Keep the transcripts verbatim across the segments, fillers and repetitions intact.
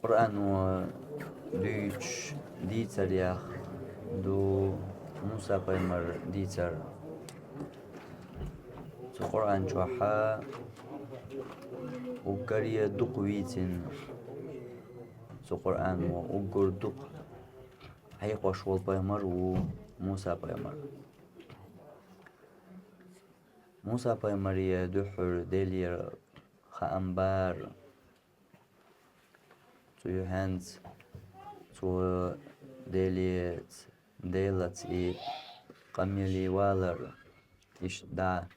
Къуръано дуьйцуш дийцарех ду Муса-пайхамар дийцар. Цу Къуръан чохь уггаре дукха вийцина, цу Къуръано уггар дукха хьехош волу пайхамар ву Муса-пайхамар. Муса-пайхамаре дуьххьара Делера хаам бара. Цу юьхьанца цо Делаца, Делаца и къамеле валар, иштта дӀа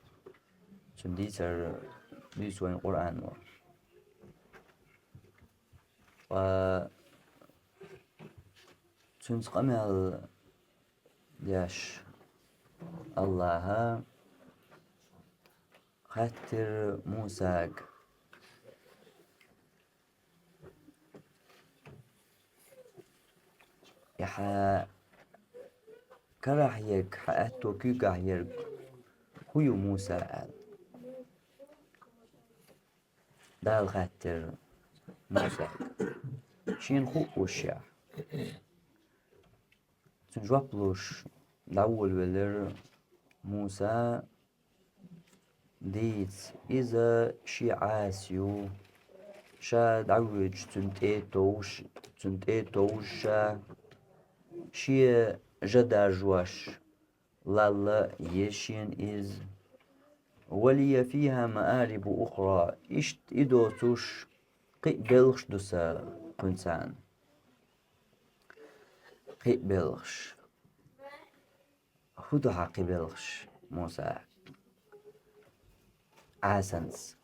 цуьнан дийцар дуьйцу вайна Къуръано. Ткъа цуьнца къамел деш, АллахӀа хаьттира Мусага: «И хьан карахь ерг, хьан аьтто куьйгахь ерг хӀун ю, Муса?» — аьлла. Дала хаьттира Мусага: «Шена хуу уьш?» — аьлла. Цуьнан жоп луш, дӀаволавелира Муса. Дийца, иза шен Ӏаса ю, ша дӀавоьдуш цуьнан тӀе а товш, цуьнан тӀе а товш ша, шен жа даржош лалла а еза шена иза. «Ва лия фиха маарибу ухра», иштта и доцуш, кхин а белхаш ду сан кхуьнан царна. Кхин а белхаш. ХӀун ду хьан кхин белхаш, Муса? Ӏасанца,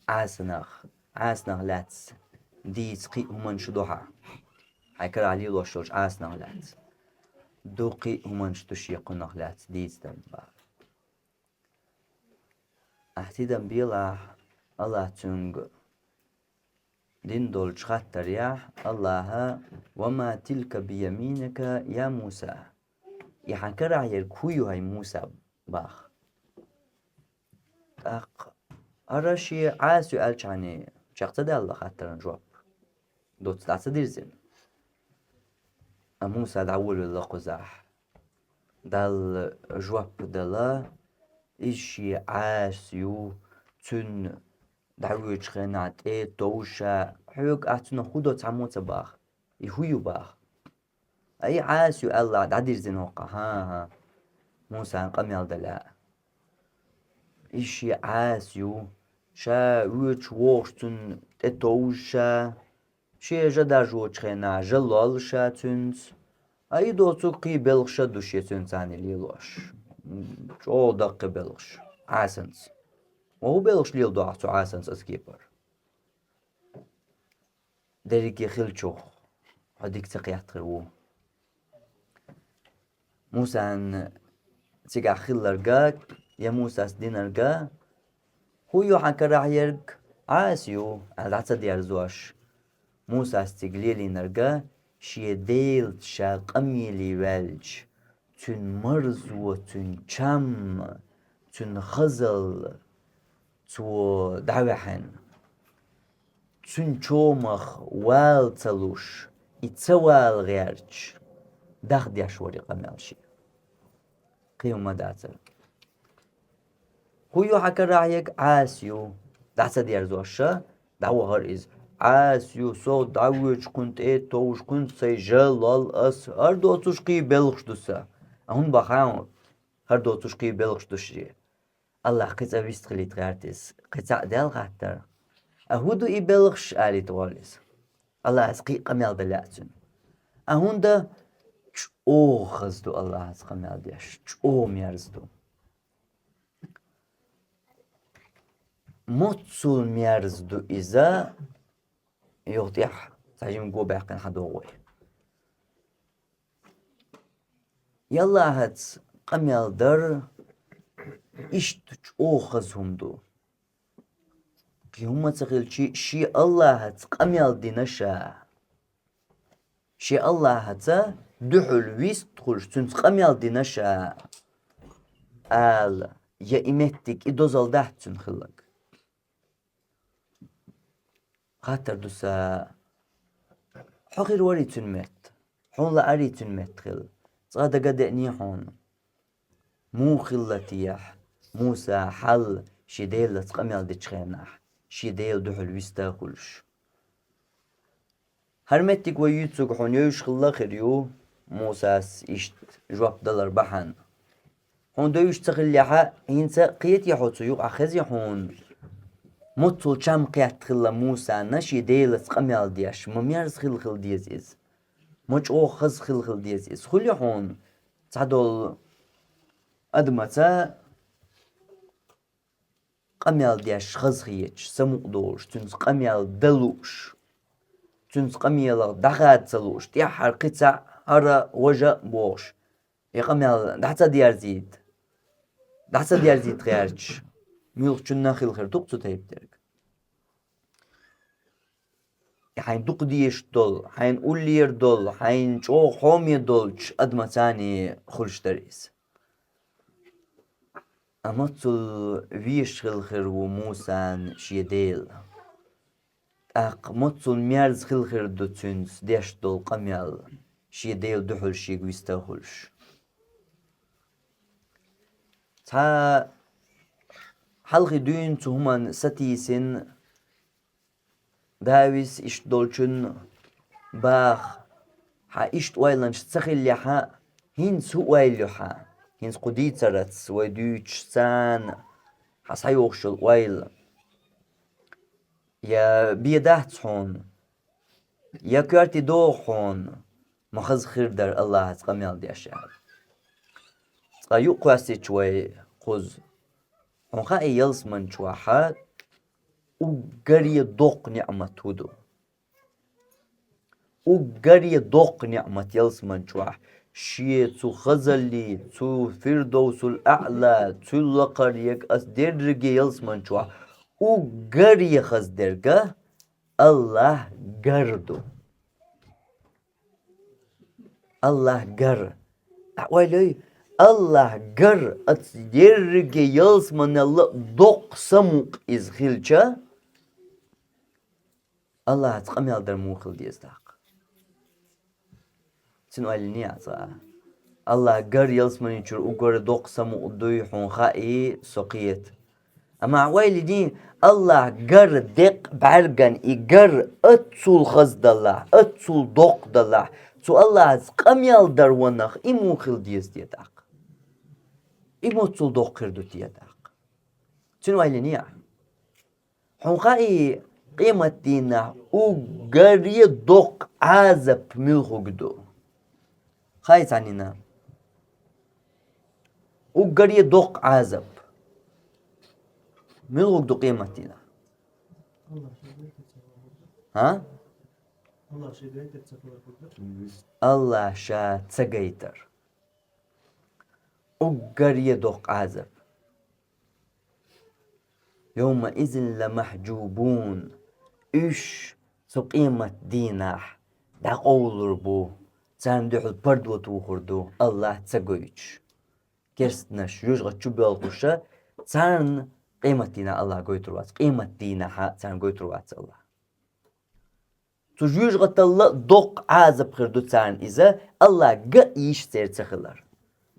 Ӏасанах, Ӏасанах лаьцна дийца кхин а хӀуманаш ду хьан? Хьайн карахь лелош йолчу Ӏасанах лаьцна. Ду кхин а хӀуманаш ду шен кхунах лаьцна дийца дан бахара. Ахь тидам белахь, АллахӀа цуьнга дина долчу хаттарехь, АллахӀа: «Ва ма тилка бияминика, я Муса?» И хьан карахь ерг хӀун ю хьайн, Муса, баха. ТӀаккха хӀара шен Ӏаса ю аьлчхьана, чекх ца даьлла хаттаран жоп? Доцца дӀа ца дирзина? А Муса дӀаволавелла кхузахь. Далла жоп дала, иза шен Ӏаса ю, цуьнан дӀавоьдучу хенахь тӀе а товш ша, хьоьга ахь цунах хӀун до цхьаммо а ца баха. И хӀун ю баха? Ай, Ӏаса ю аьлла, дӀадирзина хӀокху, хӀан-хӀа, Мусан къамел дан лаьа. Иза шен Ӏаса ю, ша воьдуш вогӀуш цунна тӀе товш ша, шен жа даржочу хенахь жа лол ша цуьнца. А и доцург кхин белхаш а ду шен цуьнца цхьаьна лелош. ЧӀогӀа даккхий белхаш, Ӏасанца. Ва хӀун белхаш леладо ахь цу Ӏасанца аса кепара? Дерриге хиллачух хьо дика ца кхетта хир ву. Мусан цигахь хилларг а, я Мусас динарг а, хӀун ю хьан карахь ерг? Ӏаса ю, аьлла дӀа ца дерзош, Мусас цига лелийнарг а, шен Делаца ша къамеле ваьлча, цуьнан марзо, цуьнан чам, цуьнан хазалла цо дӀаваьхьна, цуьнан чомах вала ца луш, и ца вала гӀерташ, дахдеш вара и къамел шен. Кхин хӀума дацара. ХӀун ю хьан карахь ерг? Ӏаса ю. ДӀа ца дерзош, дӀавахара иза. Ӏаса ю, со дӀавоьдуш кхунна тӀе а товш, кхуьнца сайн жа лол аса, хӀара доцуш кхин белхаш ду сан. А хӀунда баха хьан? ХӀара доцуш кхин белхаш ду шен. АллахӀ кхин цкъа вистхилийта гӀерта иза, кхин цхьаъ даьлла хаттар. А хӀун ду и белхаш, алийта волу иза. АллахӀаца кхин а къамел дан лаьа цуьнан. А хӀунда чӀогӀа хаза ду АллахӀаца къамел деш, чӀогӀа мерза ду. Моццул мерза ду иза, юха тӀехь цхьа жимма го баьккхина хьан догӀу вай. АллахӀаца къамел дар иштта чӀогӀа хаза хӀума ду. Кхин хӀума ца хилчи, шен АллахӀаца къамел дина ша. Шен АллахӀаца дуьхьал вистхуьлуш, цуьнца къамел дина ша, ала, я и меттиг, и дозалла дац цуьнан хилларг. Хаттар ду сан, Хьо хир варий цуьнан метта? Хьуна лаарий цуьнан метта хила? Цкъа дага а деъний хьуна? Муха хилла техьа Муса хьал шен Делаца къамел дечу хенахь, шен Делан дуьхьал виста а хуьлуш? ХӀара меттиг вай юьйцург хьуна евзаш хилла а хир ю, Мусас иштта жоп далар бахьана. Хьуна девзаш ца хиллехьа, хӀинца кхетий хьо цу юкъахь, хезий хьуна? Моццул чам кхетта хилла Мусана шен Делаца къамел деш, ма мерза хила хила деза иза, ма чӀогӀа хаза хила хила деза иза. Хуьлий хьуна цхьадолу адамаца къамел деш хазахеташ, самукъадолуш, цуьнца къамел дан лууш, цуьнца къамелах дӀахада ца лууш, тӀаьххьара кхин цхьаъ, хӀара, важа а бохуш, и къамел дӀа ца дерзийта, дӀа ца дерзийта гӀерташ, муьлххачунна а хила хир ду-кх цу тайпа дерг. И хьайна дукха дезаш долу, хьайна уллера долу, хьайна чӀогӀа хьоме долчу адамаца хуьлуш дара иза. Амма цул везаш хила хир ву Мусана шен Дела. ТӀаккха моццул мерза хила хир ду цуьнца деш долу къамел, шен Делан дуьхьал шега виста а хуьлуш. Цхьа хьалхе дуьйна цу хӀуманна сатийсина Давида иштта долчунна баха: хьан иштта ойланаш ца хиллехьа, хӀинца хӀун ойла ю хьан? ХӀинца кху дийцарца вай дуьйцуш царна хьан схьайогӀуш йолу ойла я бен дац хьуна, я коьрте догӀу хьуна, ма хаза хир дара Аллахьаца къамел деш аьлла. Цкъа юкъа кхоьссича вай кхуза, хьуна хаьий ялсамани чохь уггаре доккха неӀмат хӀун ду? Уггаре доккха неӀмат ялсамани чохь, шен цу хазаллий, цу Фирдовсул-АӀла, цуьллакхара яга ас дерриге ялсамани чохь уггаре хаза дерг Аллахь гар ду. Аллахь гар. Ахьа ойла йой, Аллахь гар, ас дерриге ялсаманелла доккха самукъа иза хилча, Аллахьаца къамел дар муха хила деза тӀаккха? Цуьнан ойла йиний ахь цкъа? Аллахь гар ялсамани чуьра уггаре доккха самукъа дуй хьуна хаьий, со кхета. Амма ахь ойла йиний, Аллахь гар деккъа бӀаьргана, и гар аццул хаза далахь, аццул доккха далахь, цу Аллахьаца къамел дар ванах, и муха хила деза те тӀаккха? И моццул доккха хир ду те тӀаккха? Цуьнан ойла йиний ахь? Хьуна хаьий, къематдийнахь уггаре доккха Ӏазап муьлхарг ду? Хаьий цхьаннена? Уггаре доккха Ӏазап муьлхарг ду къематдийнахь? ХӀа? Аллахь ша ца гайтар. Уггаре доккха Ӏазап. «Йовмаизин ламахьжубун». Уьш цу къематдийнахь дӀакъовлур бу, царна дуьхьал пардо тухур ду, Аллахь ца гойтуш. Керстанаш, жоьжахати чу боьлхуша, царна къематдийнахь Аллахь гойтур вац, къематдийнахьа царна гойтур вац Аллахь. Цу жоьжахаталла доккха Ӏазап хир ду царна иза, Аллахь ган а йиш церан ца хилар.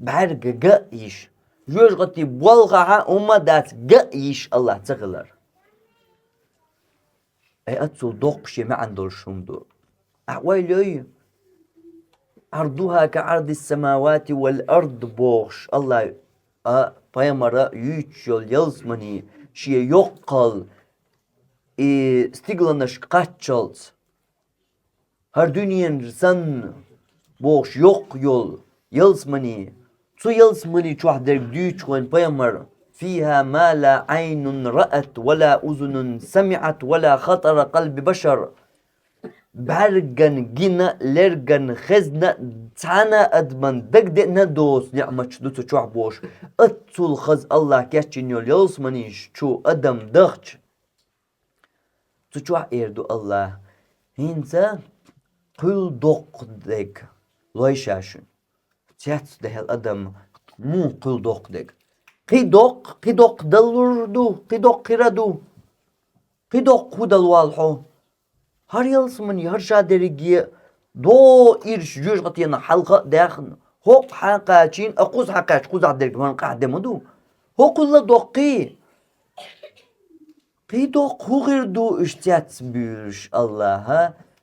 БӀаьрга ган а йиш. Жоьжахати болхахьа хӀумма а дац, ган а йиш Аллахь ца хилар. Ай, аццул доккха шен маьӀна долуш хӀума ду. Ахьа ойла йой, «Ӏардуха ка Ӏардис-самавати вал-ард», бохуш, Аллахь а, пайхамара а юьйцуш йолу ялсамани шен йоккхал, и стигланашка кхаччалц, хӀара дуьненара санна бохуш йоккха йолу ялсамани, цу ялсамани чохь дерг дуьйцуш вайн пайхамар: «Фиха ма ла Ӏайнун раат, ва ла узунун самиӀат, ва ла хатара къалби башар». БӀаьрган гина, лерган хезна, цхьана а адаман дагадеана доцу неӀматаш ду цу чохь бохуш, аццул хаза Аллахь кечйина йолу ялсаманиш чу адам дахча. Цу чохь эр ду Аллахь: «ХӀинца кхуьл доккха дег лой ша шуна». Цец дехьал адам муха кхуьл доккха дег? Кхин доккха, кхин доккха даллур ду, кхин доккха хир а ду. Кхин доккха хӀун дала валла хьо? ХӀара ялсамани, хӀара ша дерриге Доо ирча жоьжахатенах хьалха а даьхна, хӀокху хьакхачийна, а кхуза хьакхаьчча кхузахь дерг хӀорна къахьде ма ду. ХӀокхуьлла доккхий. Кхин доккха хӀун хир ду уьш цец буьйлуш, Аллаха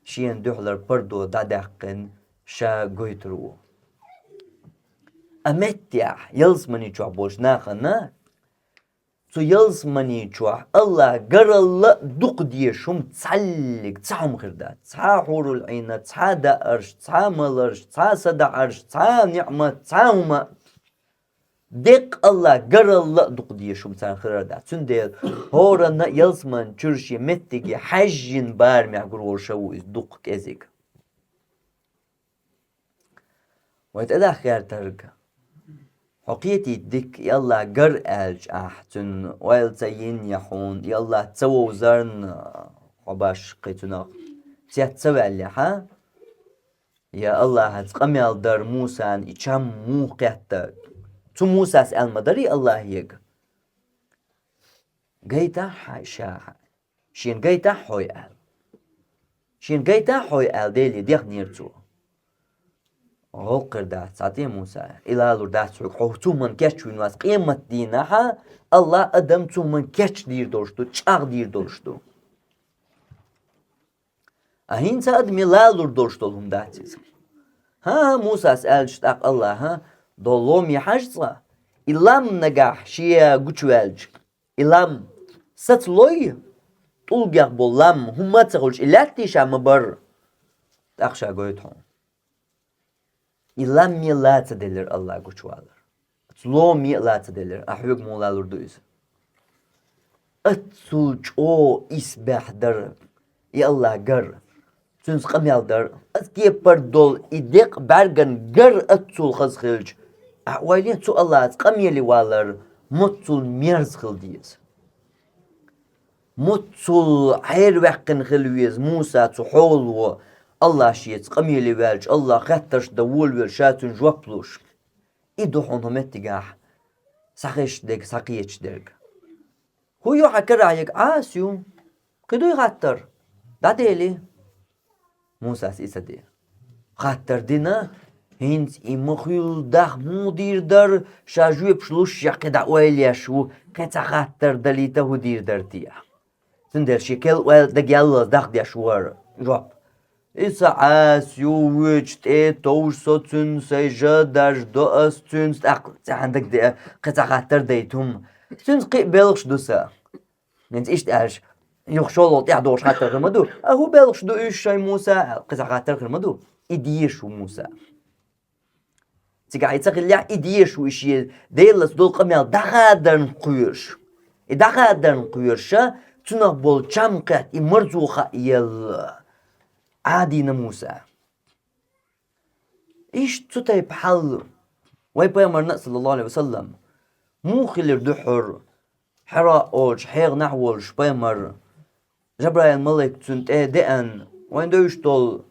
шена дуьхьалара пардо дӀадаьккхина ша гойтур ву. А меттехь, ялсамани чохь болчу нахана, цу ялсамани чохь Аллаха гаралла а дукха дезаш хӀума цхьаллиг цхьа хӀума хир дац. Цхьа хьурул Ӏийна, цхьа даарш, цхьа маларш, цхьа садаӀарш, цхьа ниӀмат, цхьа хӀума. Деккъа Аллаха гаралла а дукха дезаш хӀума царна хир дац. Цундела хӀоранна ялсамани чуьра шен меттиге хьаьжжина барамехь гур волуш ву иза дукха кӀезиг. Вай тӀедахка гӀертарг. Хьо кхетийта дика, и Аллах гар аьлча ахь, цуьнан ойла ца йина я хьуна, и Аллах ца вовзарна, хьо баш кхин цунах цец ца ваьллехьа, я Аллахьаца къамел дар Мусана и чам муха кхетта? Цу Мусас аьлла ма дарий Аллахьега? Гайтахьа ша, шена гайтахьа хьой аьлла. Шена гайтахьа хьой аьлла, Деле дехнера цо. ГӀуллакх хир дац, цхьа тӀе Муса, и лалур дац хьоьга, хьо цу хӀуманна кечвина вац, къематдийнахьа Аллах адам цу хӀуманна кечдийр долуш ду, чӀагӀдийр долуш ду. А хӀинца адаме лалур долуш долу хӀума дац иза. ХӀан-хӀа, Мусас аьлча тӀаккха Аллаха, долу ломе хьажа цкъа, и лам нагахь шен гучуваьлча, и лам саца лой, тӀулгех болу лам хӀумма а ца хуьлуш, и лаьттий ша ма-барра, тӀаккха ша гойту хьуна. И лам а ла ца делира Аллах гучувалар. Оцу ломе а ла ца делира, а хьоьга муха лалур ду иза? Аццул чӀогӀа исбаьхьа дара и Аллах гар, цуьнца къамел дар. Аса кепара долу и декъа бӀаьрган гар аццул хаза хилча, ахь ойла е, цу Аллахьаца къамеле валар маццул мерза хила деза. Маццул Ӏер ваьккхина хила веза Муса цу хьоло, Аллах шеца къамеле ваьлча, Аллах хаттарш дан волавелча, ша цуьнан жоп луш. И ду хьуна хӀун меттигахь схьахезаш дерг, схьакхеташ дерг. ХӀун ю хьан карахь ерг, Ӏаса ю? Кхин дуй хаттар? ДӀаделий? Мусас и ца де. Хаттар дина, хӀинца и ма-хуьллу даха муха дийр дара, ша жоьпаш лушшехь кхин дӀа ойла еш ву, кхин цхьа хаттар далийта хӀун дийр дара те? Цундела шен кел ойла дага яллалц даха деш вара жоп. И сан Ӏаса ю, воьдучу тӀе товжа со цуьнан, сайн жа даржадо ас цуьнца, тӀаккха цхьаьна дага деа, кхин цхьа хаттар дайта хӀума. Цуьнца кхин а белхаш ду сан. ХӀинца иштта аьлча, юха шолгӀа тӀаьхьа догӀуш хаттар хир ма ду. А хӀун белхаш ду уьш шайн, Муса? Аьлла, кхин цхьа хаттар хир ма ду. И дезаш ву Муса. Цигахь и ца хиллехь, и дезаш ву и шен Делаца долу къамел дӀахадарна кхоьруш. И дӀахадарна кхоьруша, цунах болу чам кхетта и марзо хаа елла Ӏадийна Муса. Иштта цу тайпа хьал вай пайхамарна а, саллаллаху Ӏалайхи ва саллам, муха хилира дуьххьара Хьира олучу хьеханахь волуш пайхамар, Жабраил малайк цунна тӀе деана, вайн девзаш долу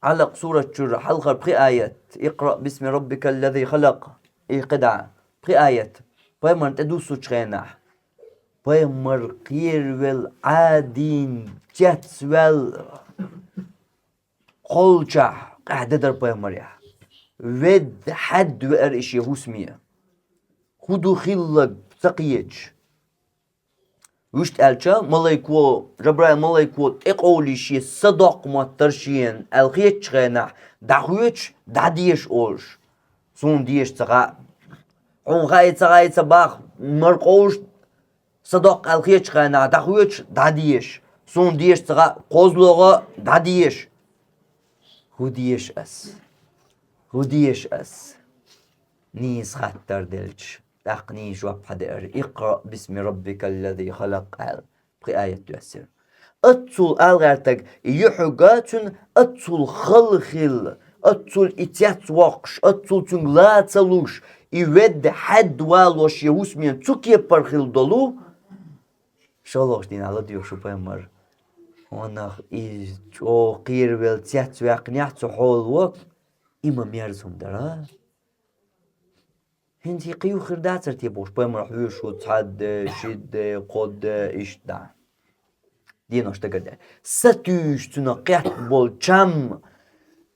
Ӏалакъ сурат чуьра хьалхара пхи аят, «Икъраъ бисми раббикал лази халакъ», и кхидӀа пхи аят, пайхамарна тӀе дуссучу хенахь, пайхамар кхеравелла, Ӏадийна, цецваьлла, кхоллачохь къаьхьа де дара пайхамарехь. Ведда хьаьдда веара и шен хӀусаме. ХӀун ду хилларг ца кхеташ. Вуьшта аьлча, малайко, Жабраил малайко тӀекъовлий шен са доккха моттара шена аьлла хетачу хенахь, дӀахоьчу, дӀадеша олуш. Суна деша ца хаьа. Хьуна хаьа ца хаьа ца боху, маркъовлуш, са доккха аьлла хетачу хенахь, дӀахоьчу, дӀадеша. Суна деша ца хаьа, кхозлагӀа, дӀадеша. ХӀун деша ас? ХӀун деша ас? Нийса хаттар делча, тӀаккха нийса жоп хьадеара: «Икъраъ бисми раббикал лази халакъ», аьлла, пхи аят доьссира. Аццул ала гӀертарг, и юьхьиг цуьнан аццул хала хилла, аццул и цецвоккхуш, аццул цуьнга ла ца луш, и ведда хьаьдда валош шен хӀусамена цу кепара хилла долу, шолгӀачу дийнахь ладуьйгӀуш ву пайхамар. Хьанах и чӀогӀа кхеравелла цецваьккхинехь цу хьоло, и ма мерза хӀума дара. ХӀинца и кхин юха хир дацара те бохуш, пайхамар хьоьжуш ву цхьа де, ши де, кхо де, иштта дӀа. Денош дагардаьлла. Сатуьйсуш цунах кхетта болу чам,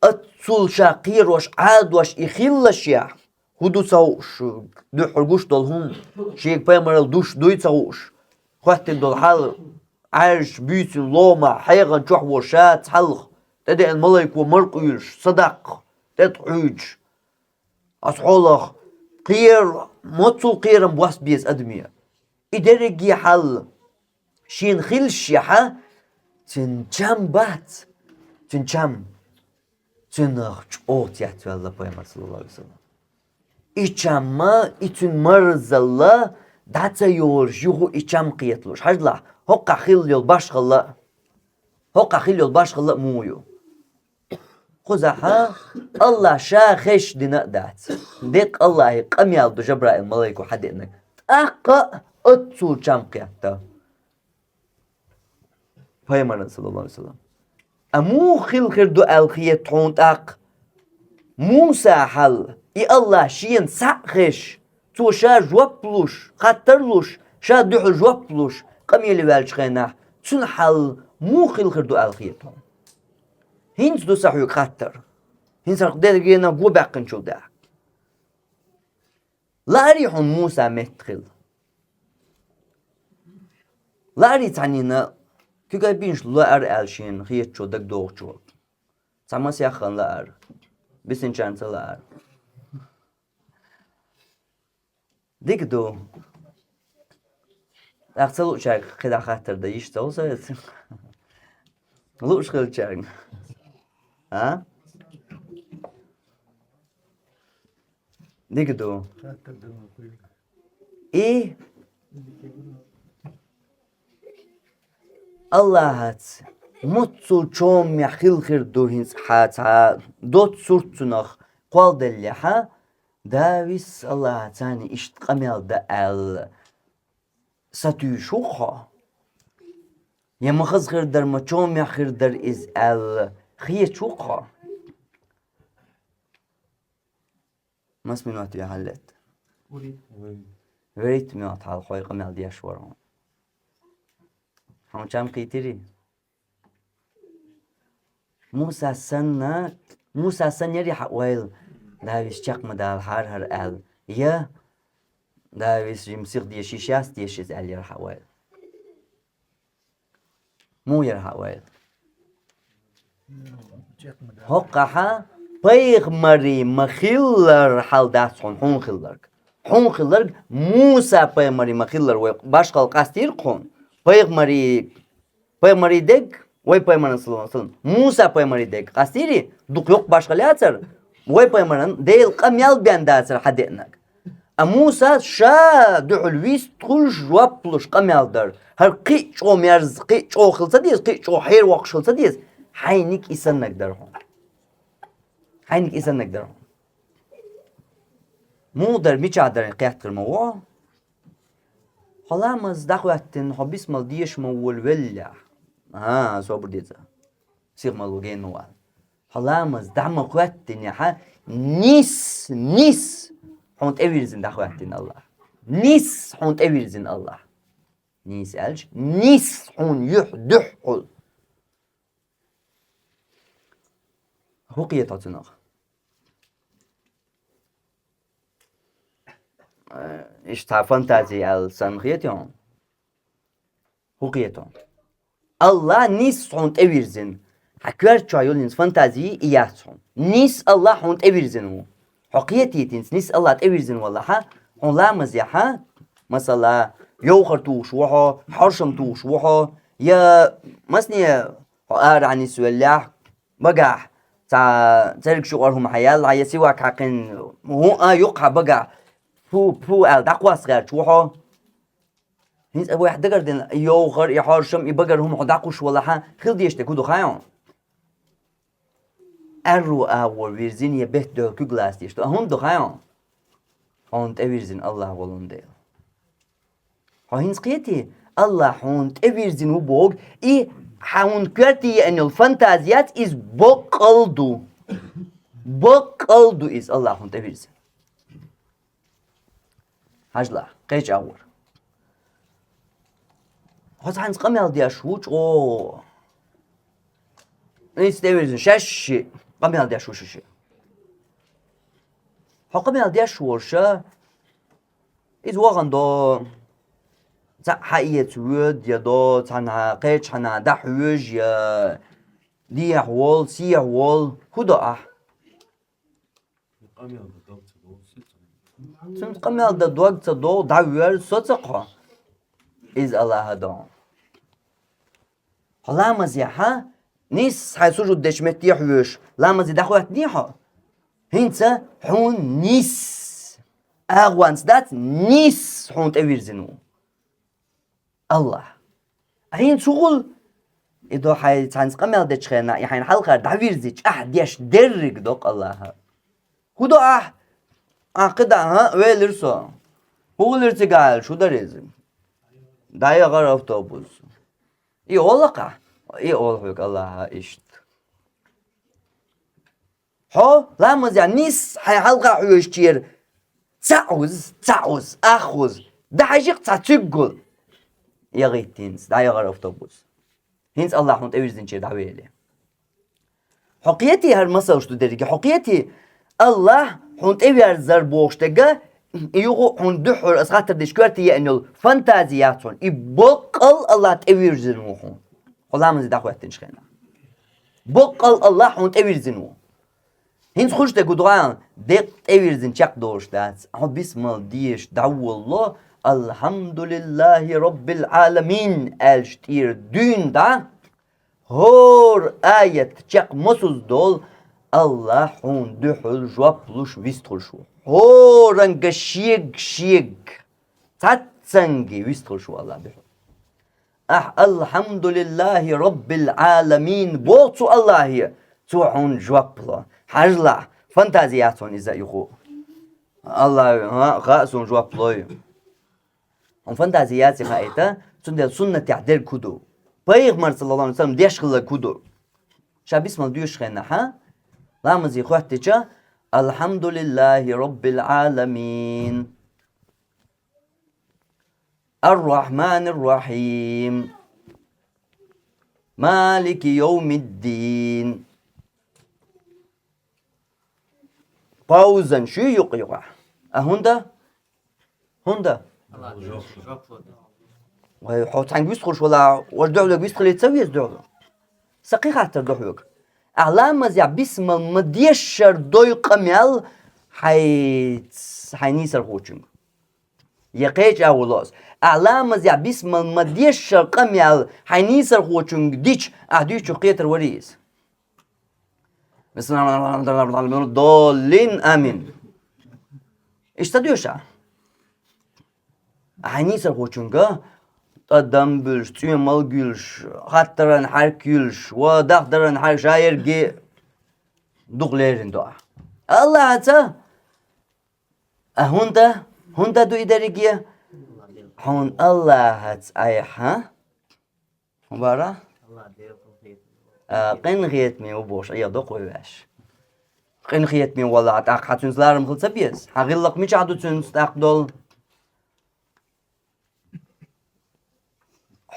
ат Цул ша кхерош, Ӏадош и хилалаш яхь, хӀу ду ца хууш, дуьххьара гуш долу хӀума, шега пайхамарал душ дуй ца хууш, хӀоттина долу хьал, Ӏаьржачу буьйцина лома, хьегӀан чохь волу ша цхьалха, тӀедеана малайко маркъуьйлуш, садаккха, тӀе тӀе Ӏуьйдуш. Ас хьолах кхера, моццул кхерам бос беза адаме. И дерриге хьал шена хилча яхь, цуьнан чам бац, цуьнан чам, цуьнах чӀогӀа цецваьлла пайхамар, саллаллаху Ӏалайхи ва саллам. И чам а, и цуьнан марзалла дӀа ца йолуш юха и чам кхеталуш. Хьажалахь, хӀокхахь хилла йолу башхалла а, хӀокхахь хилла йолу башхалла а муха ю? Кхузахь Аллахь ша хезаш дина а дац. Деккъа Аллахьан къамел ду Жабраил малайко хьадеанарг. ТӀаккха а оццул чам кхетта пайхамаран, саллаллаху Ӏалайхи ва саллам. А муха хила хир ду аьлла хета хьуна тӀаккха Мусан хьал, и Аллахь шена схьа а хезаш, цо ша жоп луш, хаттар луш, ша дуьхьал жоп луш, къамеле ваьллачу хенахь, цуьнан хьал муха хила хир ду аьлла хета хьуна? ХӀинца ду сан хьоьга хаттар. ХӀинца хӀара дерригенах го баьккхинчул тӀаьхьа. Лаарий хьуна Мусан метта хила? Лаарий цхьаннена, куьйга бинчу лаара аьлла шена хетачо, дагадогӀучо? Цхьа масех хан лаара, бисинчарна ца лаара. Дика ду. ТӀаккха ца луучаьрга кхидӀа хаттар дан йиш ца хуьлу сан? Лууш хилчаьрга. А? Дика ду. И Аллахьаца моццул чомехь хила хир ду хӀинца хьан цхьа доцца сурт цунах кхолладеллехь, Давис Аллахьаца иштта къамел дан аьлла сатуьйсуш ву-кх хьо? Я ма хаза хир дара, ма чомехь хир дара иза аьлла хеташ ву-кх хьо? Маса минот вехьа летта? ВуьрхӀитта минот хьалха хьо и къамел деш вара хьуна. Хьуна чам кхийтирий? Муса санна, Муса санна ярий хьан ойла, Давис чекх ма далахьара хӀара аьлла? Я Давис жимма сиха деша йиш яц, деша иза аьлла яра хьан ойла? Муха яра хьан ойла? ХӀокхахь пайхамарий ма-хиллара хьал дац хьуна, хьуна хилларг. Хьуна хилларг Муса пайхамарий ма-хиллара вай башхалла къастийра-кх хьуна. Пайхамарий, пайхамарий дерг, вай пайхамаран, саллаллаху Ӏалайхи ва саллам, Муса пайхамарий дерг къастийрий, дукха йоккха башхалла яцара, вай пайхамаран Делан къамел бен дацара хьан деанарг. А Муса ша дуьхьал вистхуьлуш жоп луш къамел дара. ХӀара кхин а чӀогӀа мерза, кхин а чӀогӀа хила ца деза, кхин а чӀогӀа хьеравоккхуш хила ца деза. Хьайниг и саннаг дара хьуна. Хьайниг и саннаг дара хьуна. Муха дара, мичахь дара кхетта хир ма ву хьо. Хьо ламаз дӀахӀоьттина, хьо бисмал деша ма волавеллехь. А, собар де цкъа. Сиха ма ло, гена ма вала. Хьо ламаз дӀа ма хӀоьттинехь, нис, нис хьуна тӀевирзина дӀахӀоьттина Аллахь. Нис хьуна тӀевирзина Аллахь. Нис аьлча, нис хьуна юьхь дуьхьал. ХӀун кхета хьо цунах? Э, иштта фантази аьлла санна хетий хьуна? ХӀун кхета хьуна? Аллахь нис хьуна тӀевирзина. Хьан коьрта чохь йолу хӀинца фантази и яц хьуна. Нис Аллахь хьуна тӀевирзина ву. Хьо кхетийта хӀинца нис Аллахь тӀевирзина валахь, хьуна ламазехь, масала, йовхар тухуш ву хьо, хьоршам тухуш ву хьо, я масане хьо арахь нисвеллехь, багахь цхьа цергаш юкъара хӀума хьан яьлла, я сивак хьаькхина хӀун а юкъахь багахь, фу, фу аьлла дӀакхосса гӀерташ ву хьо. ХӀинца вайх дагардина, и йовхар, и хьоршам, и багара хӀума хьо дӀакхуссуш валахь, хила дезаш дерг хӀун ду хаьий хьуна? Аьрру агӀор вирзина я бетта дуьхьал куьг лаца дезаш ду. А хӀунда ду хаьий хьуна? Хьуна тӀевирзина Аллахь волун дела. Хьо хӀинца кхетий, Аллахь хьуна тӀевирзина ву боху, и хьуна коьрте еана йолу фантази яц, иза баккъал ду. Баккъал ду иза Аллахь хьуна тӀевирзина. Хьажалахь, кхечу агӀор. Хьо цхьаьнца къамел деш ву чӀогӀа. Иза тӀевирзина, шаьш шиъ. Къамел деш ву ши. Хьо къамел деш волуш, иза вахана до, цхьаъ хьаэца воьду я до, цхьанхьа кхечу хьанна дӀахьоьжу я, дехьа волу, сехьа волу, хӀун до ахь? Цуьнан къамел дан дог ца догӀу, дӀавоьрза со ца кхо. Иза Аллахьа до. Хьо ламазехь, нис хьайн сужуд дечу метте хьоьжуш, ламазе дӀахӀоьттиний хьо? ХӀинца хьуна нис. АгӀонца дац, нис хьуна тӀевирзина ву Аллахь. Хьуна цу гӀул, и до хьайн цхьаьнца къамел дечу хенахь, и хьайна хьалхара дӀавирзича, ахь деш дерриг до-кх Аллахьа. ХӀун до ахь? Ахь кхидӀа, хӀа, велира со. ХӀун хилира цигахь аьлча, хӀун дара иза? ДӀаяхара автобус. И олу-кх ахь? И олу хьоьга Аллахьа иштта. Хьо ламазехь нис хьайн хьалха хьоьжучеран цхьаъ вуза, цхьаъ вуза, ах вуза. ДӀахьажи-кх цхьа цуьнга гул. ЯхӀийтинца, дӀаяхара автобус. ХӀинца Аллахь хьуна тӀевирзинчеран дӀавели. Хьо кхетий, хӀара масалш ду дерриге? Хьо кхетий, Аллахь хьуна тӀеверзар бохуш дерг, и юха хьуна дуьххьара аса хаттар дечу коьрте еана йолу фантази яц хьуна. И баккъал Аллахь тӀевирзина ву хьуна. Хьо ламазе дӀахӀоьттинчу хенахь. Баккъал Аллахь хьуна тӀевирзина ву. ХӀинца хуьлуш дерг хӀун ду аьлча, деккъа тӀевирзина чекхдолуш дац. Хьо бисмал дезаш дӀаволало, «Алхьамдулиллахьи роббил Ӏаламин» аьлча тӀера дуьйна дӀа, хӀора аят чекх масазза долу Аллахь хьуна дуьхьал жоп луш вистхуьлуш ву. ХӀоранга шега-шега, цхьаццанга вистхуьлуш ву Аллахь дуьхьал. Ахь «Алхьамдулиллахьи роббил Ӏаламин» боху цу Аллахье, цо хьуна жоп ло. Хьажал ахь, фантази яц хьуна иза а юха. Аллахьа, хӀа, хаьа суна жоп лой. Хьуна фантази яций хаийта, цундела суннатехь дерг хӀун ду? Пайхамар, саллаллаху Ӏалайхи ва саллам, деш хилларг хӀун ду? Ша бисмал доьшучу хенахь, ламазе хӀоьттича, «Алхьамдулиллахьи роббил Ӏаламин. Ар-Рахьманир-Рахьим. Малики йовмиддин». Пауза шу юкъа-юкъа. А хӀунда? ХӀунда? Вай, хьо цхьаьнга вистхуьлуш валахь, важа дуьхьалург вистхилийта ца веза дуьхьал? Сан кхин хаттар ду хьоьга. Ахь ламазехь бисмал ма-дешшара дой къамел хьайн, хьайн нийсархочуьнга. Я кхечу агӀо ло ас. Ахь ламазехь бисмал ма-дешшара къамел хьайн нийсархочуьнга дича, ахь дуьйцучух кхетар варий иза? Бисмиллахьир-рахьманир-рахьим. Доллин. Амин. Иштта доьшу ахь? Ахь хьайн нийсархочуьнга тӀадам буьллуш, цӀоьмалг юьллуш, хаттаран хьаьрк юьллуш, ва дахдаран хьаьрк, ша ерриге дукха леррина ду ахь. Аллахьаца, а хӀунда, хӀунда ду и дерриге? Хьуна Аллахьаца айхьа хӀун бара? А, къинхетаме ву бохуш, Ӏеха доккху вай ваьш. Къинхетаме валахь, тӀаккха хьан цуьнца ларам хила ца беза? Хьан гӀиллакх мичахь ду цуьнца тӀаккха долу?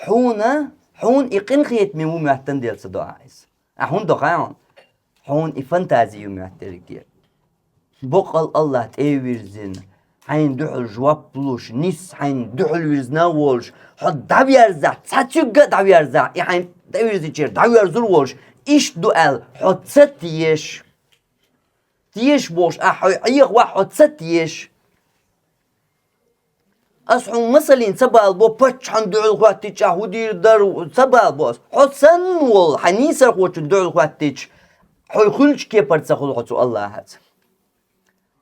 Хьуна, хьуна и къинхетаме ву моьттан дела ца до ахь иза. Ахь хӀунда до хаьий хьуна? Хьуна и фантази ю моьттан дерриге. Боккъал Аллахь тӀе а вирзина, хьайна дуьхьал жоп луш, нис хьайна дуьхьал вирзина а волуш, хьо дӀаверзахь, цхьа цуьнга а дӀаверзахь, и хьайна тӀевирзинчера дӀаверзур а волуш, иштта ду аьлла, хьо ца теша. Теша бохуш, ахь хьо Ӏехавахь, хьо ца теша. Ас хьуна масаллина ца балабо, паччахьна дуьхьал хӀоьттича хӀун дийр дара, ца балабо ас. Хьо санна волу, хьан нийсархочун дуьхьал хӀоьттича, хьо хуьлучу кепара ца хуьлу хьо цу Аллахьаца.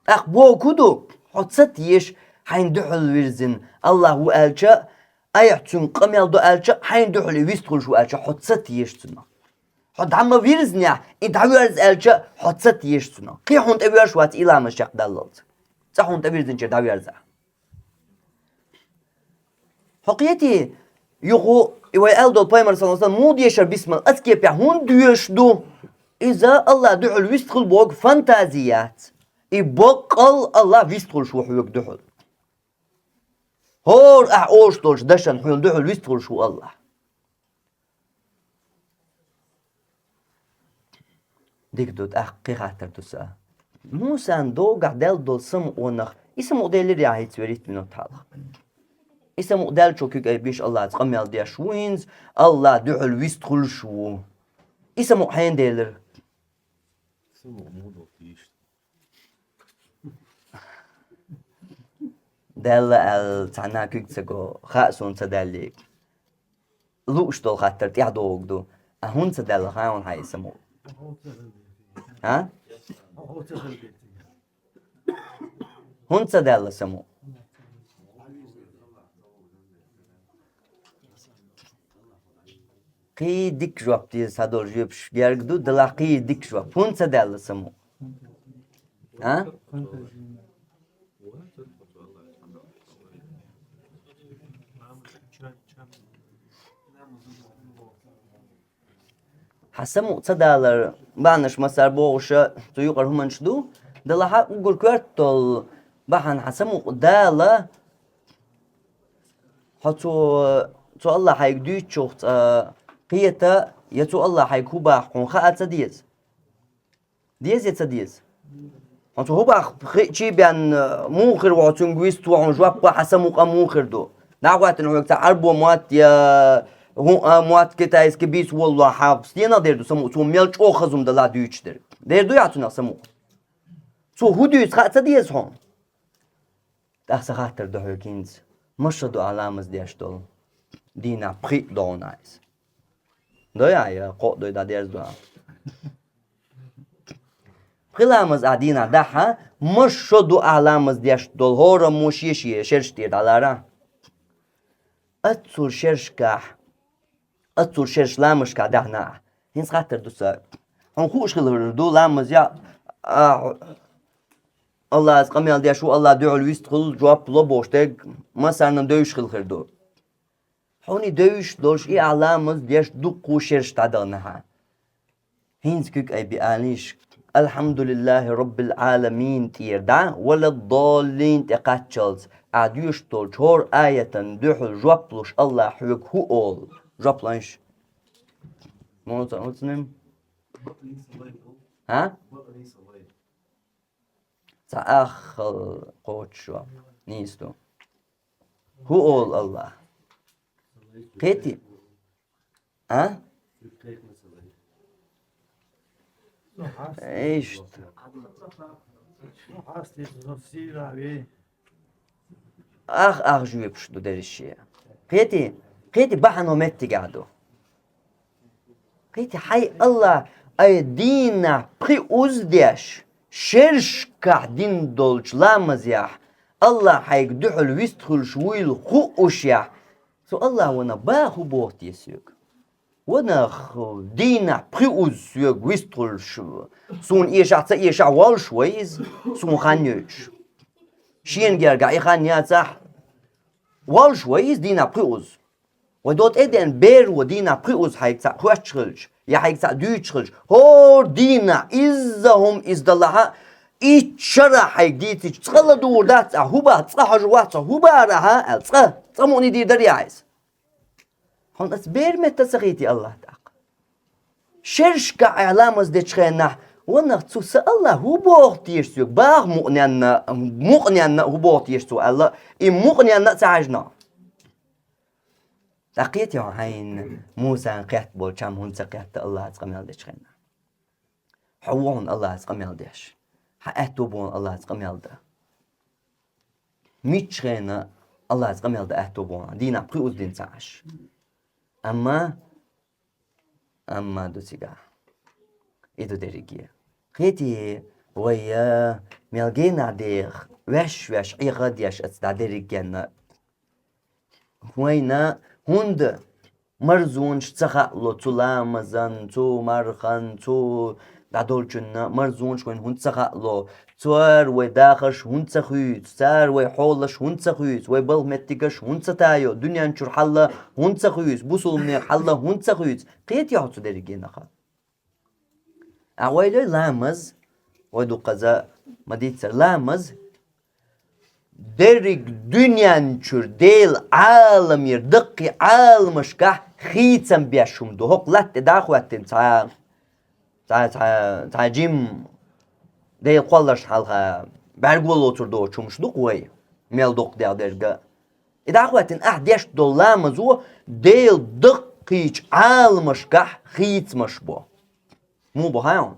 ТӀаккха бохург хӀун ду, хьо ца теша, хьайна дуьхьал вирзина Аллахь ву аьлча, айхьа цуьнга къамел до аьлча, хьайна дуьхьал и вистхуьлуш ву аьлча, хьо ца теша цунах. Хьо дӀа ма вирзинехь, и дӀаверза аьлча, хьо ца теша цунах. Кхин хьуна тӀе воьрзуш вац и ламаз чекхдаллалц. Цкъа хьуна тӀевирзинчера дӀаверзахь. Хьо кхетий, юха, и вай аьлла долу пайхамар, саллаллаху Ӏалайхи ва саллам, муха дешара бисмал аса кепехь хӀунда доьшуш ду? Иза Аллахь дуьхьал вистхуьлу боху фантази яц. И боккъал Аллахь вистхуьлуш ву хьоьга дуьхьал. ХӀора ахь олуш долчу дашан хьуна дуьхьал вистхуьлуш ву Аллахь. Дика ду, тӀаккха кхин хаттар ду са. Мусан догахь даьлла долу самукъонах, и самукъа делира яхьица веритта минот хьалха. И самукъа даьллачо куьг айбиш Аллаца къамел деш ву хӀинца, Аллах дуьхьал вист хуьлуш ву. И самукъа хьенан делира? Даьлла аьлла, цхьанна куьг ца го, хаа суна ца даьллий. Лууш долу хаттар тӀаьхьа догӀу ду. А хӀунда ца даьлла хаьий хьан и самукъа? А? ХӀунда ца даьлла самукъа? Кхин дика жоп деза, цхьадолу жоьпаш герга ду, делахь кхин дика жоп. ХӀунда ца даьлла самукъа? А? Хьан самукъа ца далар бахьанаш массара богӀуш цу юкъара хӀуманаш ду, делахь уггар коьрта долу бахьана хьан самукъа дала, хьо цо, цо Аллах хьайга дуьйцучух цкъа кхета, я цо Аллах хьайга хӀун боху хьуна хаа ца деза? Деза я ца деза? Хьуна цо хӀун боху хиъчий бен, муха хир ву хьо цуьнга вист ву, хьуна жоп бан хьан самукъа муха хир ду? Нах гӀоьттина хьоьга цхьа Ӏарбо мотт я хӀун а мотт, китайский бийца волло хьан стенах дер ду самукъа, цо мел чӀогӀа хаза хӀума далахь дуьйцуш дерг. Дер ду яхь цунах самукъа? Цо хӀун дуьйцу хаа ца деза хьуна? ТӀаккха сан хаттар ду хьоьга хӀинца. Маша ду ахь ламаз деш долу? Дийнахь пхиъ догӀу нах иза. Дой ахь, я кхоъ дой дӀадерзадо ахь? Пхи ламаз ахь дийнахь дахь, маша ду ахь ламаз деш долу хӀораммо шен-шен шераш тӀера дӀалара? Аццул шершкахь, аццул шерш ламазашкахь дахьна ахь. ХӀинца хаттар ду сан. Хьуна хууш хилла хир ду, ламаз я, а, Аллаца къамел деш ву, Аллах дуьхьал вист хуьлу, жоп ло бохуш дерг массарна девзаш хилла хир ду. Хьуна и девзаш долуш, и ахь ламаз деш дуккха шерш дӀадахана хьан. ХӀинца куьг айбина алийша, Алхьамдулиллахи Роббил Ӏаламин тӀера дӀа, валаддоллин тӀе кхаччалц, ахь доьшуш долчу хӀора аятан дуьхьал жоп луш Аллах хьоьга хӀун олу? Жоп лойша. Муха ца уцним? А? Цхьа аххал кхочуш жоп. Нийса ду. ХӀун олу Аллах? Кхетий? А? Иштта. Ах, ах жоьпаш ду дерриге. Кхетий? Кхетий, бахьано меттигехь ду. Кхетий, хьайн Аллах, ай дийнахь пхи уз деш, шершкахь дина долчу ламазехь, Аллах хьайга дуьхьал вист хуьлуш вуйла хуъушехь, цу Аллах вана баха хӀун боху те соьга? Ванах дийнахь пхи уз соьга вист хуьлуш, суна эшахь ца эшахь воллуш вай иза, суна хан йойтуш. Шена гергахь и хан яцахь, воллуш вай иза дийнахь пхи уз. Вай до тӀедеана бер ву дийнахь пхи уз хьайга цхьаъ хоьттуш хилча, я хьайга цхьаъ дуьйцуш хилча, хӀора дийнахь изза хӀума иза далахьа, итт шарахь хьайга дийцича, цкъа ладугӀур дац ахь, хӀун баха, цкъа хьожа вац хьо, хӀун бара ахьа аьлла, цкъа, цкъа мукъане дийр дарий ахь иза? Хьуна аса бер метта ца хийти Аллах тӀаккха. Шершкахь ахь ламаз дечу хенахь, ванах цу сан Аллах хӀун боху теша соьга? Баха мукъаненна, мукъаненна хӀун боху теша цо аьлла, и мукъаненна а ца хьаьжна. ТӀаккха кхетий хьо хьайна, Мусан кхетта болчам хӀунда ца кхетта Аллаца къамел дечу хенахь? Хьо ву хьуна Аллаца къамел деш. Хьан аьтто бу хьуна Аллаца къамел дан. Мичча хенахь Аллаца къамел дан аьтто бу хьуна, дийнахь пхи уз дина ца Ӏаш. Амма, амма ду цигахь. И ду дерриге. Кхетий, вай, а, мел генахь деха, ваьш-ваьш, Ӏеха а деш аца дӀа дерригенна. Вайна хӀунда марзонаш ца хаало цу ламазан, цу мархан, цу дӀадолчунна марзонаш вайна хӀунда ца хаало? Цара вай дахарш хӀунда ца хуьйцу? Цара вай хьолаш хӀунда ца хуьйцу? Вай балха меттигаш хӀунда ца тайо? Дуьнен чуьра хьал хӀунда ца хуьйцу? Бусулбанех хьал хӀунда ца хуьйцу? Кхетий хьо цу дерригенах? А вай лой ламаз, вай дуккхаза ма дийццара ламаз, дерриг дуьнен чуьра Делан Ӏаламера даккхий Ӏаламашкахь хийцам беш хӀума ду. ХӀокху латта тӀе дӀа а хӀоьттина цхьа, цхьа, цхьа, цхьа жим Дела кхолларшна хьалха бӀарго лоцур доцу хӀумаш ду-кх вай, мел дукха дел дерг а. И дӀахӀоттийна ахь деш долу ламазо Делан даккхийчу Ӏаламашкахь хийцамаш бо. Муха бо хаьий хьуна?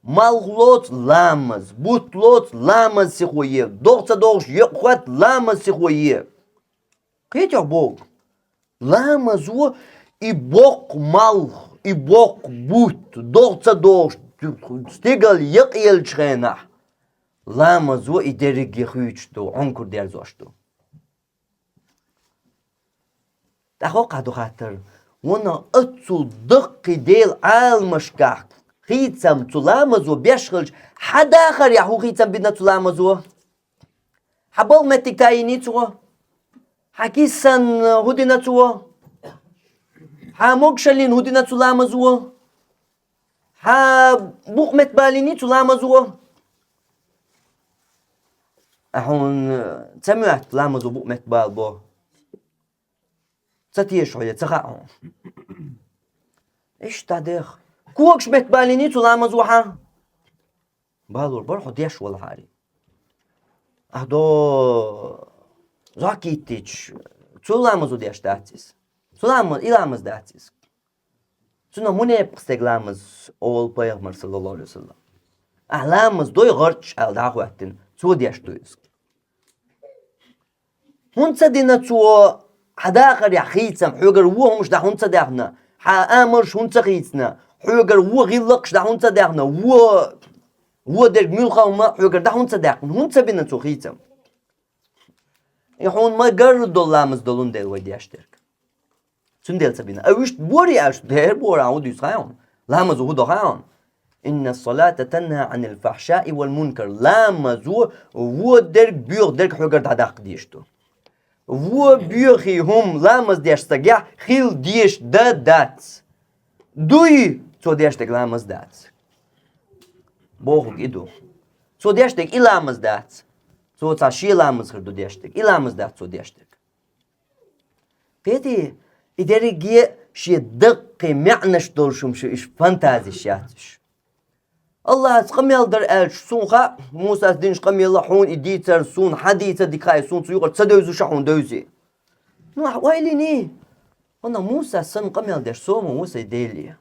Малх лоцу — ламаз, бутт лоцу — ламаз сихо е, догӀа ца догӀуш екъа хӀотта — ламаз сихо е. Кхетий хьо бохург? Ламазо и боккха малх, и боккха бутт, догӀа ца догӀуш стигала екъаеллачу хенахь, ламазо и дерриге хуьйцуш ду, Ӏункар дерзош ду. ТӀаккха хӀокху ду хаттар: ванах, оццул даккхий Делан Ӏаламашкахь хийцам цу ламазо беш хилча, хьан дахарехь хӀун хийцам бина цу ламазо? Хьан балха меттиг тайиний цо? Хьан кисана хӀун дина цо? Хьан могушаллина хӀун дина цу ламазо? Хьан букъ меттабалиний цу ламазо? Ахьа хьуна ца моьтту ламазо букъ меттабалабо? Ца теша хьо я, ца хаьа хьуна? Иштта дӀадеха. Когаш меттабалиний цу ламазо хьан? Балор бара хьо деш валахьара. Ахьа до зӀок йиттича, цу ламазо деш дац иза. Цу лама-, и ламаз дац иза. Цунах мунепакъ стеган ламаз олу пайхамара, саллаллаху Ӏалайхи ва саллам. Ахьа ламаз дой гӀарчча аьлла дӀахӀоьттина, цо деш ду иза. ХӀунда ца дина цо хьан дахарехь хийцам, хьоьгара вон хӀумаш дӀа хӀунда ца даьхна, хьан амалш хӀунда ца хийцина, хьоьгара вон гӀиллакхаш дӀа хӀунда ца даьхна, вон, вон дерг муьлхха хӀума хьоьгара дӀа хӀунда ца даьккхина, хӀунда ца бина цо хийцам? И хьуна ма-гарра долу ламаз долун дела вай деш дерг. Цундела ца бина. А вуьшта бори аьлча, дера бора, хӀун дуьйцу хаьий хьуна? Ламазо хӀун до хаьий хьуна? «Инна ас-салата танхьа Ӏанил фахьшаи вал мункар». Ламазо вон дерг, боьха дерг хьоьгара дӀадаккха дезаш ду. Вон боьхий хӀума ламаз деш стагехь хила дезаш дан дац. Дуй, цо деш дерг ламаз дац. Бохург и ду. Цо деш дерг и ламаз дац. Цо цхьа шен ламаз хир ду деш дерг. И ламаз дац цо деш дерг. Кхетий, и дерриге а шен даккхий маьӀнаш долуш хӀумаш ю, уьш фантазиш яц уьш. АллахӀаца къамел дара аьлча, суна хаьа, Мусас динчу къамела хьуна и дийцар, суна хьан дийца дика хаьа, суна цу юкъара ца девзаш а хьуна девзи. Ну, ахьа ойла йиний? Ванах, Мусас санна къамел деш со ма ву сайн Деле.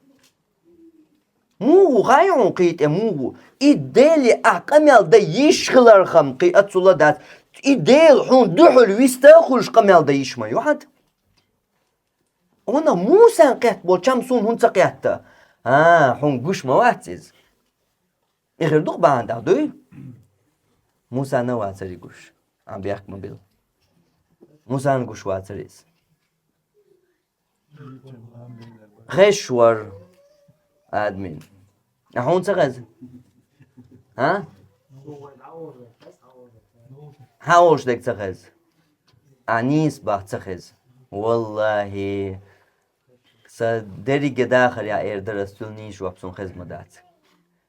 Муха ву, хаьий хьуна кхин тӀе муха ву? И Деле ахь къамел дан йиш хиларх-м кхин оццул а дац. И Дела хьуна дуьхьал виста а хуьлуш къамел дан йиш ма ю хьан. Ванах, Мусан кхетта болчам суна хӀунда ца кхетта? А, хьуна гуш ма вац иза. И хир ду-кх бахьана дӀа, дуй? Мусана вацара и гуш. Ахьа бехк ма билла. Мусана гуш вацара иза. Хезаш вара адамийн. А хьуна ца хеза? А? Хьан олуш дерг ца хеза? А, нийса бах ца хеза. Валлахи, сан дерриге дахар яа эр дара ас, цуьнан нийса жоп суна хеза ма дац.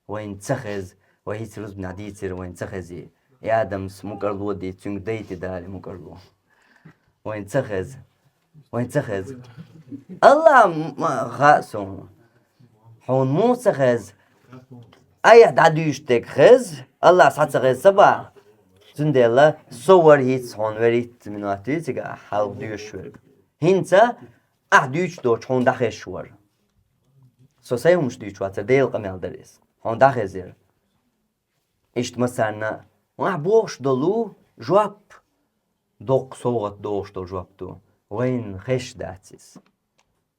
Вайна ца хеза, вай хӀинца рузбанехь дийцира, вайна ца хези. И Адамас мукӀарло дийца, цуьнга дайти дали мукӀарло. Вайна ца хеза. Вайна ца хеза. АллахӀ м-, м-, хаьа суна. Хьуна муха ца хеза? Айхьа дӀадуьйцуш дерг хеза, АллахӀ схьа ца хеза ца боху. Цундела со вара хӀинца хьуна веритта минот дуьйцург, ахь хьалха доьшуш верг. ХӀинца ахь дуьйцуш доцуш хьуна дӀахезаш вара. Со сайн хӀумаш дуьйцуш вацара, Делан къамел дара иза. Хьуна дӀахезира. Иштта массарна а, ахь бохуш долу жоп, доккха совгӀат дохуш долу жоп ду. Вайна хезаш дац иза.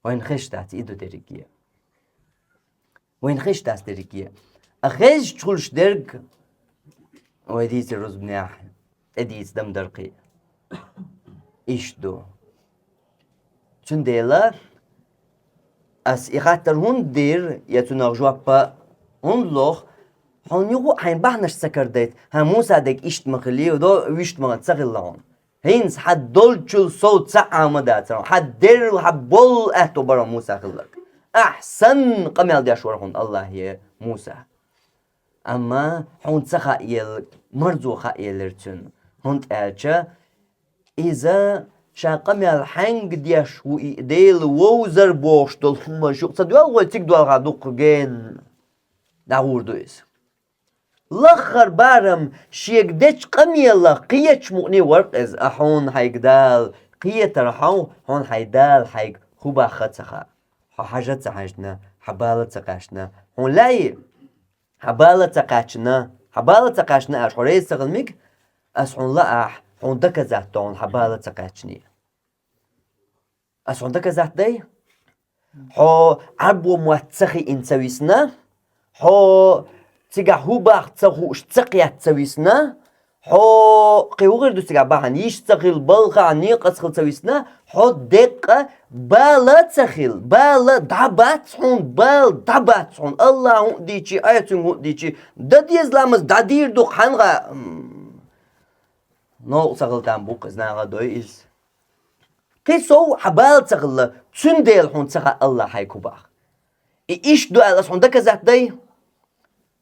Вайна хезаш дац, и ду дерриге. Вайна хезаш дац дерриге. А хезаш хуьлуш дерг, вай дийцира рузбанехь, тӀедийца дам дара кхин. Иштта ду. Цундела ас и хаттар хӀунда дира, я цунах жоп хӀунда лоху, хьуна юха а хьайн бахьанаш ца карадайта, хьан Муса дерг иштта ма хилийла, до вуьшта ма ца хилла хьуна. ХӀинца хьан долчул сов цхьа а Ӏама дацара хьуна, хьан деррил хьан болу аьтто бара Муса хилларг. Ахь санна къамел деш вара хьуна АллахӀе Муса. Амма хьуна ца хаъелла, марзо хаъелира цуьнан, хӀунда аьлча иза ша къамел хьаьнга деш ву и Дела вовзар бохуш долу хӀуманаш юкъа ца доьлху вай цига доьлху дуккха гена. ДӀагӀур ду иза. Лаххара барам шега дечу къамелах кхечу мукъане вара иза, а хьуна хьайга Дала кхетар хьо, хьуна хьайн Дала хьайга хӀун боху ца хаьа. Хьо хьажа ца хьаьжна, хьан бала ца кхаьчна, хьуна лаьий? Хьан бала ца кхаьчна, хьан бала ца кхаьчна аьлча, хьо реза ца хила мега, ас хьуна лаахь, хьуна доказательство ду хьуна хьан бала ца кхаьчний. Ас хьуна доказательство дай? Хьо Ӏарбо мотт ца хиъна ца висна, хьо цигахь хӀун боху ца хууш ца кхетта ца висна, хьо кхин хӀун хир ду цигахь бахьана, йиш ца хилла, балхахь, некъаца хилла ца висна, хьо деккъа бала ца хилла, бала дӀабац хьуна, бала дӀабац хьуна, АллахӀа хӀун а дийчий, Ӏе цуьнга хӀун а дийчий, дан деза ламаз дӀадийр ду-кх хьан гӀа. Новкъа ца хила там бу-кх иза, наха дой иза. Кхин сов хьан бала ца хилла, цундела хьуна ца хаьа АллахӀа хьайга хӀун боху. И иштта ду аьлла, ас хьуна доказательство дай?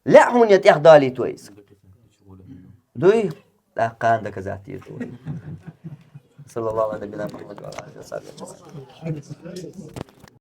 Лаьа хьуна я тӀехдалийта вай иза? Дуй? ТӀаккха кхана доказательство дийр ду вай. صلى الله على نبينا محمد وعلى آله وصحبه أجمعين.